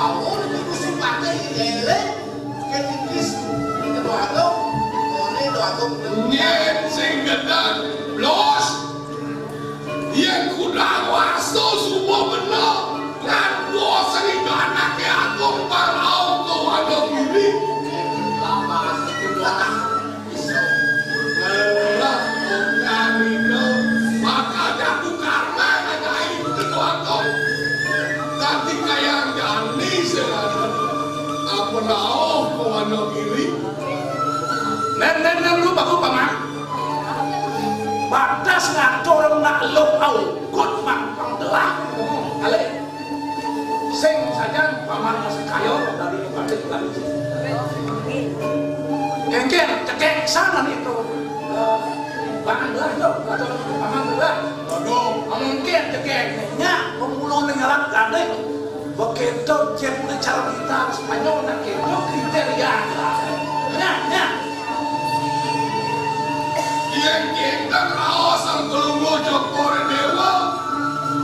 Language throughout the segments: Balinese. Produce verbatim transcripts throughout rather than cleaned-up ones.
Amun iku sing pakai lele, ketitis, itu doa dong, ini doa dong. Nyén sing gedeg, blos. Yén kuda wasta suba bena, ngantos ring anaké agung parau ka Wonogiri. Lapas, kuda. Ngelah bukan nika, bakal jaku karma ngajain ketuaku. Ganti kayang jani selana. Apa rauh ke Wonogiri? Nén, nén, nén, lu bagus, Paman. Batas ngatur nak lu aukut, Mang, pang telah. Alé. Sing sajan paman masih kayo dari pabrik lagi. Kéngkén, cekek sana nih tuh. Bang belah tuh, atau paman belah. Waduh, mungkin cekek nya pemulung ngalap gandeng. Begitu cek cara kita Spanyol nak itu kriteria. Nya, nya. Yén kita raos Palungguh Cokor Déwa,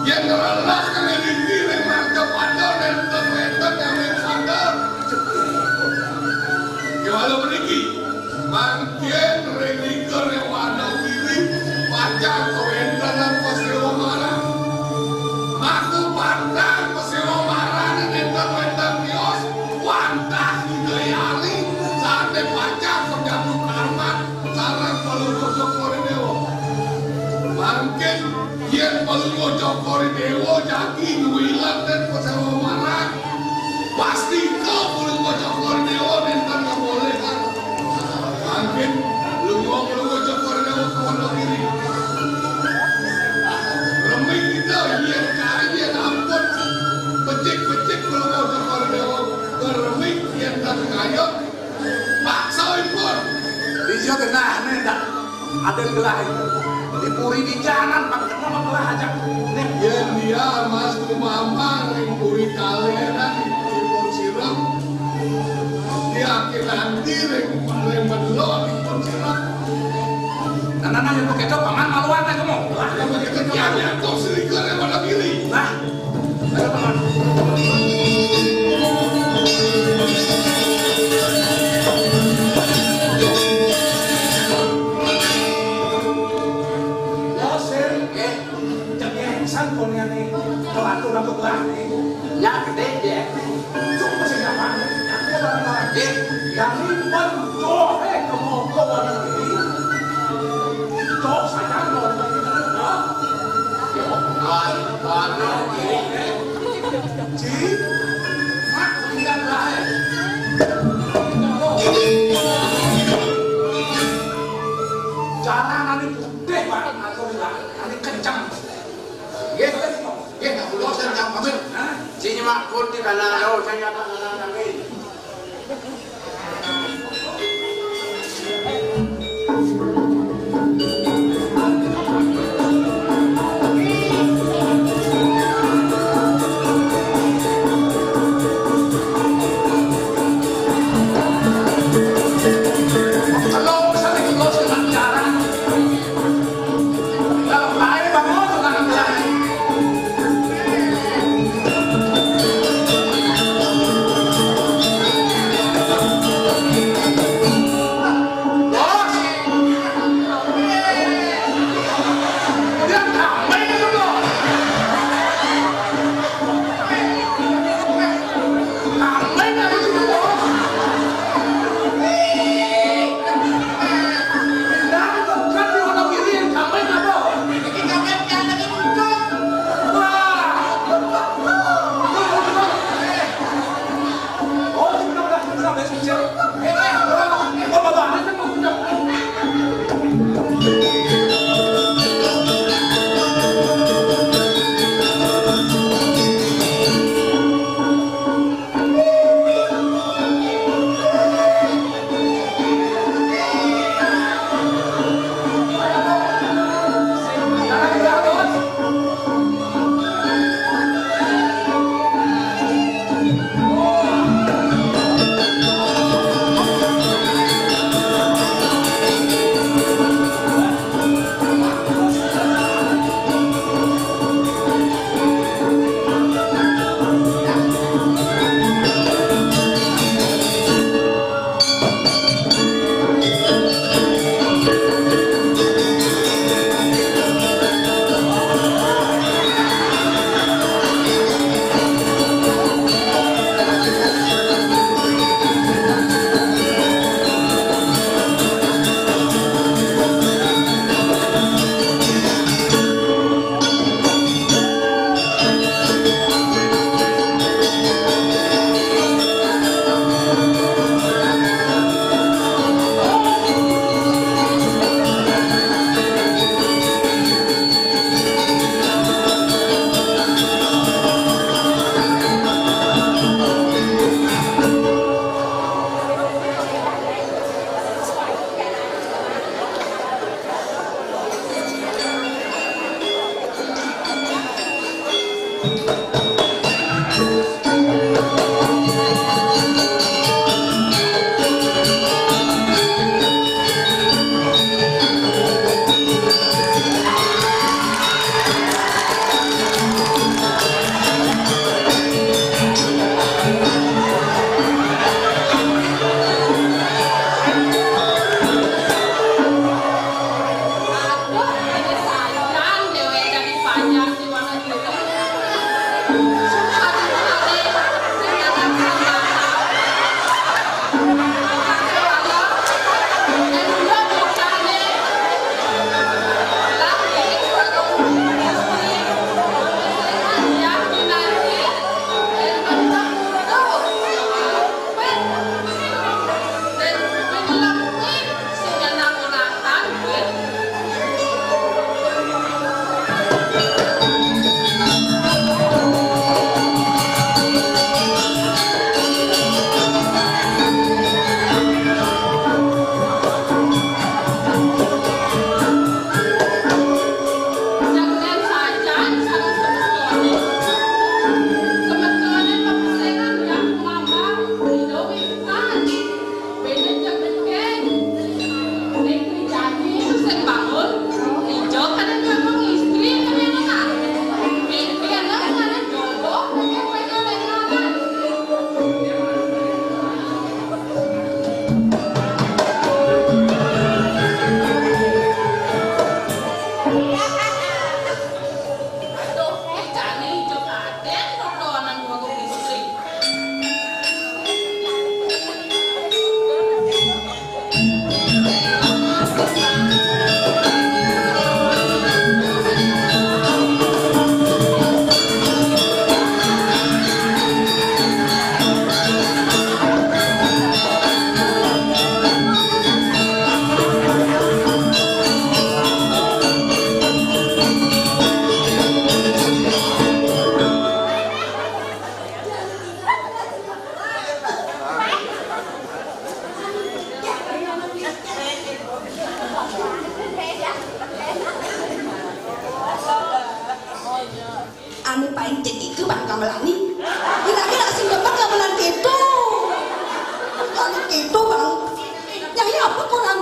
yén ngrelak ngriki ring marga pada nénten wénten ngamin sandal. Kéwala mriki, mangkin ring nika ring Wonogiri, pacang kawéntenan paséwa marang. Maka pantang paséwa marang nénten wénten tios, wantah Ida Hyang Widhi, sané pacang pejamu karmat. Sareng Palungguh Cokor Déwa. Mangkin yén Palungguh Cokor Déwa jagi nyuwilan dén paséwa marang, pastika Palungguh Cokor Déwa nénten ngaboléhang. Mangkin lunga Palungguh Cokor Déwa ka Wonogiri. Remik kita yén kari yén ampun becik-becik Palungguh Cokor Déwa. Remik yén tak kayun. Paksa impun. Dija genahné dak ada gelah itu. Di puri di jalan makin nama gelah aja. Nih. Yén dia mas tumambang ring puri kalenan ipun sirep. Dia akhir nanti ring ring menlo ipun sirep. Nah, nah, nah, yang begitu paman maluan aja mau. Lah, yang begitu dia nyantos ring kene pada kiri. Lah, Cara nani putih banget, atur lah, nani kencang. Nggih, nggih, nggih, kula kencang banget. Hah? Sing nyemak pun di kanan, oh, saya nyemak kanan, amin.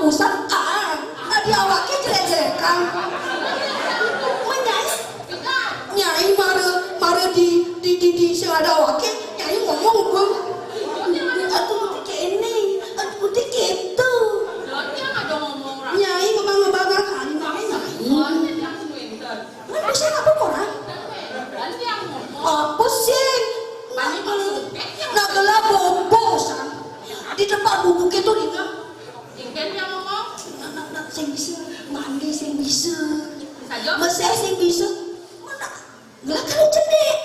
Usan, ah, ah, di awaké jelék-jelékan. Mén Nyai, Nyai mara, mara di, di, di, di sing ada awaké, Nyai ngomong, Bang. Atuh, putih kéné, atuh, putih kéto. Nyai ngomong-ngomong, Nyai. Mén bisa apa koran? Apa sih? Nah, gelah bobo, San. Di tempat bubuk itu, dina. Nah, nah, nah, sing bisa mandi, sing bisa. Mesé, sing bisa. Mana? Gelah kalau cedek.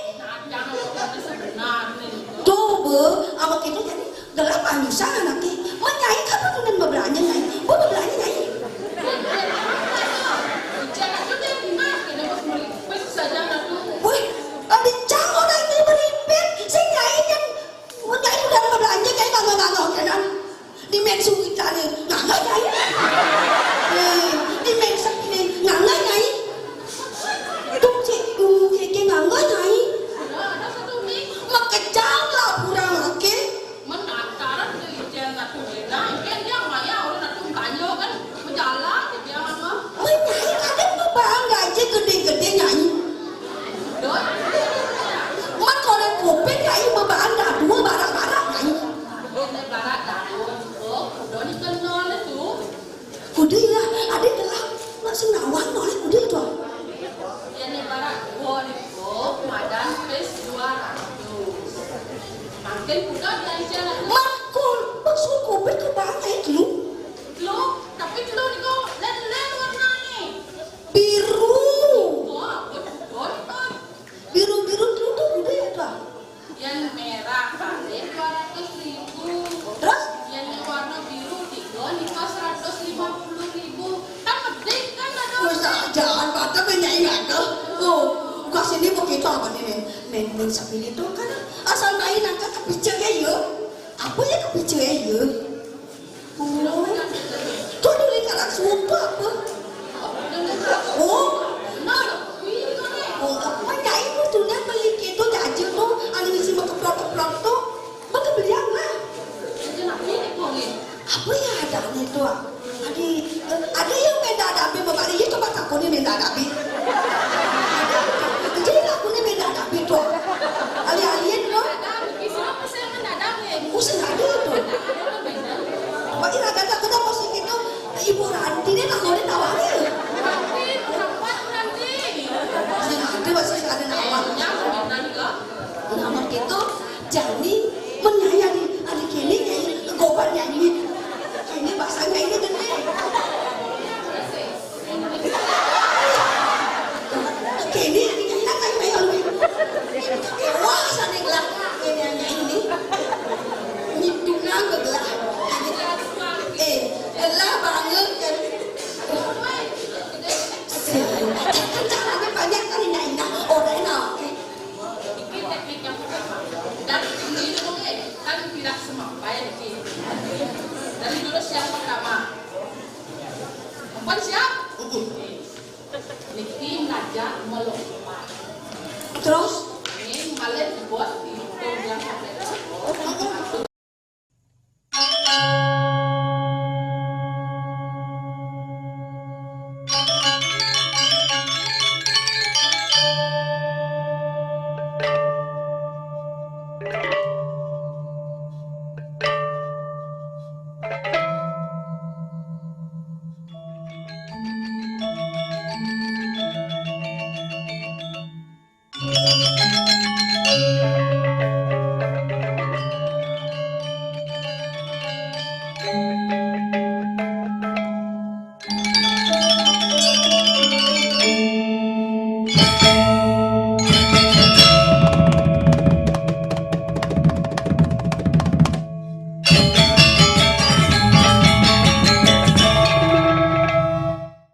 Tuh, Be, awak itu jadi gelah panyusah anaknya. Mén Nyai, kapan tuh bebelanjé, Nyai? Bu bebelanjé, Nyai. Wih, ada cang orang ini beripin. Sing Nyai yang, Nyai udah bebelanjé, Nyai bangga-bangga, kan? Di mén suwitané, ngangga, Nyai. Eh, di mén sepiné, ngangga, Nyai. Tuh, cik, tuh, cik, ngangga, Nyai. Makejang lah kurang aké. Mén lantaran tuh, Ijén, atuh, Dina. Kan dia maya, orang atuh tanya, kan, menjalan, dia mah. Mén Nyai, kadang bebangga aja gedé-gedé, Nyai. Dot. Mat korén kuping, Nyai, bebaan dadua barak-barak, Nyai. Ini barak dadua, oh, udah dikenal tuh. Kudu ya, ada gelah nak senawan noleh kudu itu. Ini barak dua ribu, madan pis dua ratus. Makin kuda diajar. Makul, maksud kuping ke bawah itu. Lo, tapi lo nih kok, lihat, lihat warnanya. Biru. Wah, betul, betul. Biru-biru tuh, tuh udah ya, tuh. Yang merah kali dua ratus ribu. Terus? Yang warna biru tiga, nika seratus lima puluh ribu. Kan medit kan ada. Wes, jangan patah banyak ingat tuh. Oh, kasih ini mau kita apa nih, men? Men, men, sapilih tuh kan asal main angkat kepicek ya, yuk. Apa ya kepicek ya, yuk? Oh. Tuh dulu kalah sumpah apa? Oh. Oh, apa nyai tuh tuh beli gitu aja tuh, anu isi mau keplok-keplok tuh. Mau kebelian lah. Apa ya ada nih tuh? Ada, eh, ada yang beda ada apa, Bapak, iya, coba takoni beda ada apa. Jadi aku nih beda ada apa tuh. Alih-alih tuh. Usah ada tuh. Wah, ira gata gata posisi itu, Ibu Ranti nih, tak boleh tawarin. Sing ada, masih ada nawar. Namun gitu, jadi menyayang hari kini, kayak goban nyanyi. Kayaknya bahasanya ini gede. Kini, kini, kini, kini, kini, wah, sana gelah. Ini, ini, ini. Ngitungan gelah.